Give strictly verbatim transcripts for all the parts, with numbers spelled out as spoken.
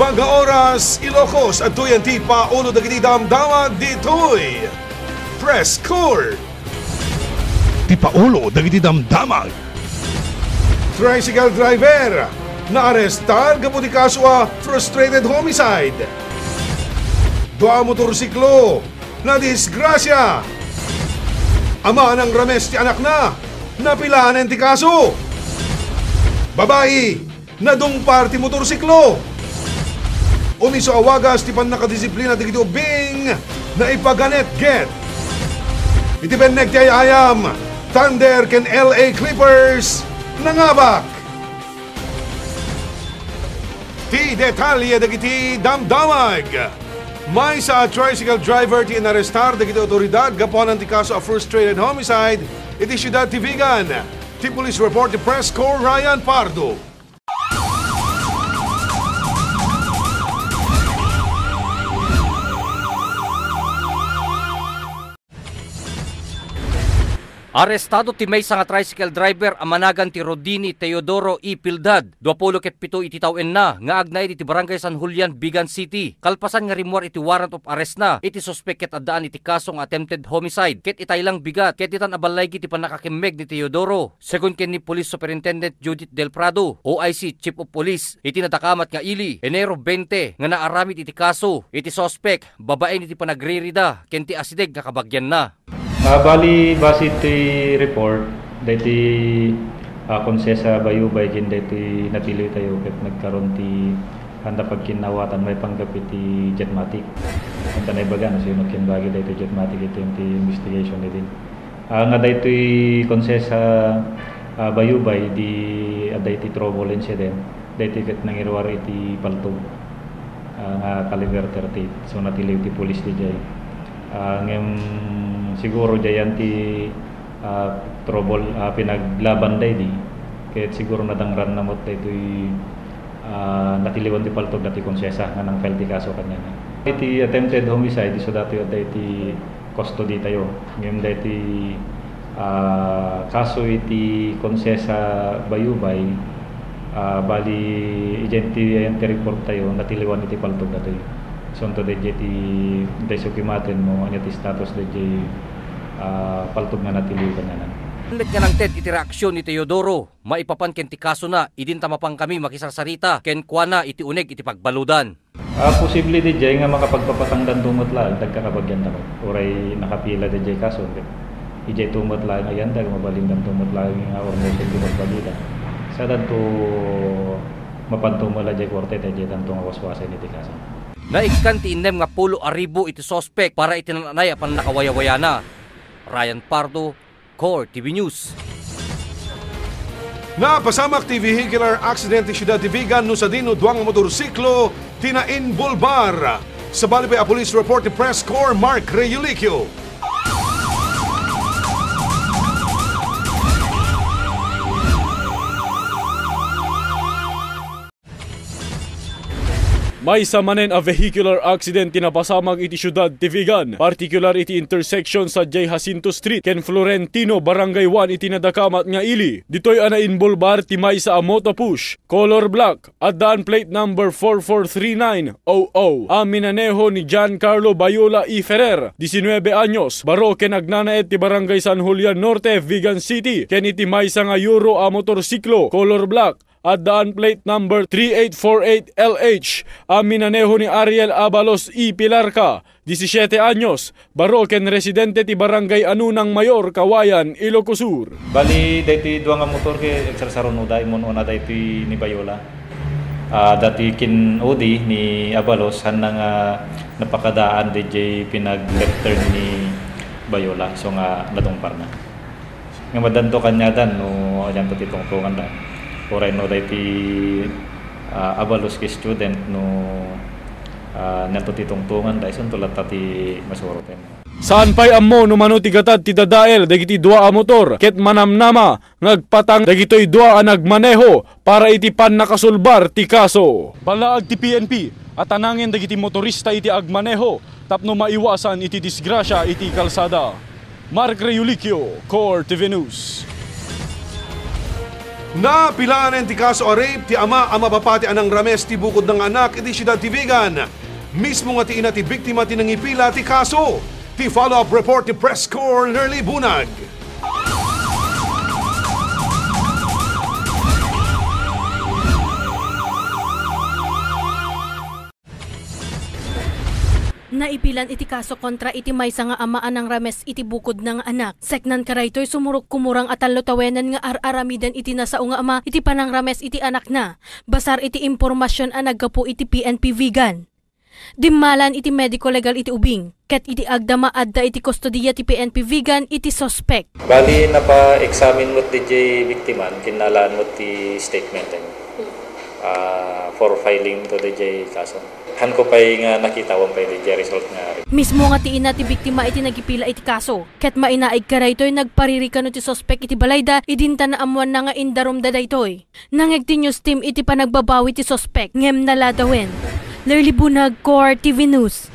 Aga oras, Ilocos, adtoy ti paulo dagiti damdamag ditoy Press Corps. Ti paulo dagiti damdamag. Tricycle driver, naarestar gapu ti kaso a frustrated homicide. Dua a motorsiklo, nadisgrasya. Ama a nangrames ti anakna, napilanen ti kaso. Babai, nadungpar ti motorsiklo. Umiso a wagas ti pannakadisiplina dagiti ubbing, naipaganetget. Iti benneg ti ay-ayam, Thunder ken L A Clippers, nangabak. Ti detalye dagiti damdamag. Maysa a tricycle driver ti inarestar dagiti awtoridad gapuanan ti kaso a frustrated homicide iti siudad ti Vigan. Ti police report ti Press Corps Ryan Pardo. Arestado ti maysa nga tricycle driver a managan ti Rodini Teodoro E. Pildad, duapulo ket pito iti tawenna, nga agnaed iti Barangay San Julian, Vigan City. Kalpasan nga rimmuar iti warrant of arrestna, iti suspek ket addaan iti kaso nga attempted homicide ket itaylang bigat ket ditan a ballaygi ti pannakakimmeg ni Teodoro. Segun ken ni Police Superintendent Judith Del Prado, O I C, Chief of Police, iti nadakamat nga ili, Enero twenty, nga naaramid iti kaso, iti suspek, babaen iti panagririda ken ti asideg nga kabagianna. Ah, bali, base iti report, daytoy, ah, Konsesa Bayubay ken daytoy natiliw tayo ket nagkaron ti anda pagkinnawatan maipanggep iti Jetmatic. Anta naibaga no sino ket bagi daytoy Jetmatic iti, iti investigation ni din. Ah, nga daytoy Konsesa, ah, Bayubay, di, ah, daytoy trouble incident, daytoy ket nangiruar iti paltog, ah, nga caliber thirty-eight. So, natiliw ti pulis diay. Ah, ngem siguro diayan ti, ah, trouble, ah, pinaglaban daydi. Ket siguro nadangranna met daytoy, ah, natiliwan ti paltog dati Konsesa nga nang-file ti kaso kaniana. Iti attempted homicide, isu datoy adda iti custody tayo. Ngem daytoy, ah, kaso iti Konsesa Bayubay, ah, bali, idiay ti, ayan ti report tayo, natiliwan iti paltog datoy. Isunto daydiay ti, daydiay sukimaten no ania ti status daydiay, ah, paltog nga natiliw kaniana. Met nga nangted iti reaksion ni Teodoro, maipapan ken ti kasona, idinta mapankami makisarsarita kenkuana iti uneg iti pagbaludan. Ah, posible diay nga makapagpapatangdanto met laeng dagiti kabagianta met. Uray nakapila diay kaso, ket idiayto met laeng a yantag, mabalindanto met laeng nga urmosen ti pagbalida. Sadanto mapanto met la diay korte, ta idiaytanto nga waswasen iti kaso. Naikkan ti innem nga pulo a ribu iti suspek para iti naan-anay a pannakawayawayana. Ryan Pardo, Core T V News. Napasamak ti vehicular accident ti siudad ti Vigan no sadino dua nga motorsiklo ti nainbolbar. Sabali pay a police report ti Press Corps Mark Reulicio. Maysa manen a vehicular accident ti napasamak iti siudad ti Vigan, partikular iti intersection sadiay Jacinto Street ken Florentino, Barangay one iti nadakamat nga ili. Ditoy a nainbolbar ti maysa a motopush, color black, addaan plate number four four three nine O O, a minaneho ni Giancarlo Bayola E. Ferrer, diecinuebe anyos, baro ken agnanaed ti Barangay San Julian Norte, Vigan City, ken iti maysa nga Euro a motorsiklo, color black, addaan plate number three eight four eight L H a minaneho ni Ariel Abalos E. Pilarca, disisiete anyos, baro ken residente ti Barangay Anunang Mayor, Cauayan, Ilocos Sur. Bali, daytoy dua nga motor ket agsarsarunoda, immun-una daytoy ni Bayola. Ah, daytoy kin-udi ni Abalos, hanna nga napakadaan daydiay pinag-left turn ni Bayola, isu nga nadungparna. Nga madanto kaniadan no adianto ti tungtunganda. Uray no daytoy, ah, Abalos nga student no, ah, nianto ti tungtunganda, isunto latta ti masuroten. Saan pay ammo no mano ti gatad ti dadael dagiti dua a motor ket manamnama nga agpatang dagitoy dua a nagmaneho para iti pannakasulbar ti kaso. Ballaag ti P N P a tanangen dagiti motorista iti agmaneho tapno maiwasan iti disgrasya iti kalsada. Mark Reulicio, Core T V News. Napilanen ti kaso a rape ti ama a mapapati a nangrames ti bukodna nga anak iti siudad ti Vigan. Mismo nga ti ina ti biktima ti nangipila ti kaso. Ti follow-up report ni Press Corps Nerly Bunag. Naipilan iti kaso kontra iti maysa nga ama a nangrames iti bukodna nga anak. Seknan kadaytoy sumurot kumurang a tallo tawenen nga ar-aramiden iti nasao nga ama iti panangrames iti anakna. Basar iti impormasion a naggapu iti P N P Vigan. Dimmalan iti mediko legal iti ubing, ket iti agdama adda iti kustodiya ti P N P Vigan iti suspek. Bali, napa-examine met diay biktima, kinnalaan met ti statement, ah, for filing to diay kaso. Hanko pay nga nakita, awan pay diay result nga. Mismo nga ti ina ti biktima iti nagipila iti kaso, ket mainaig kadaytoy nagpariri kano ti suspek iti balayda, idinta naammoanna nga indarumda daytoy. Nangngeg ti news team iti panagbabawi ti suspek, ngem naladawen. Lerly Bunag, Core T V News.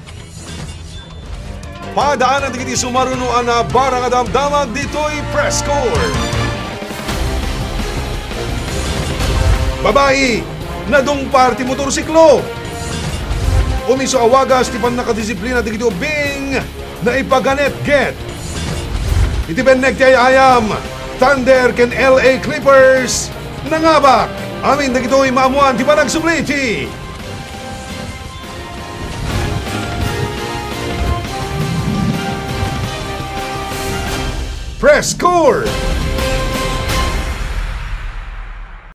Padaanan dagiti sumarunoan a barang a damdamag ditoy Press Corps. Babai, nadungpar ti motorsiklo. Umiso a wagas ti pannakadisiplina dagiti ubbing, naipaganetget. Iti benneg ti ay-ayam, Thunder ken L A Clippers, nangabak. Amin dagitoy maammoan ti panagsubli ti Press Corps.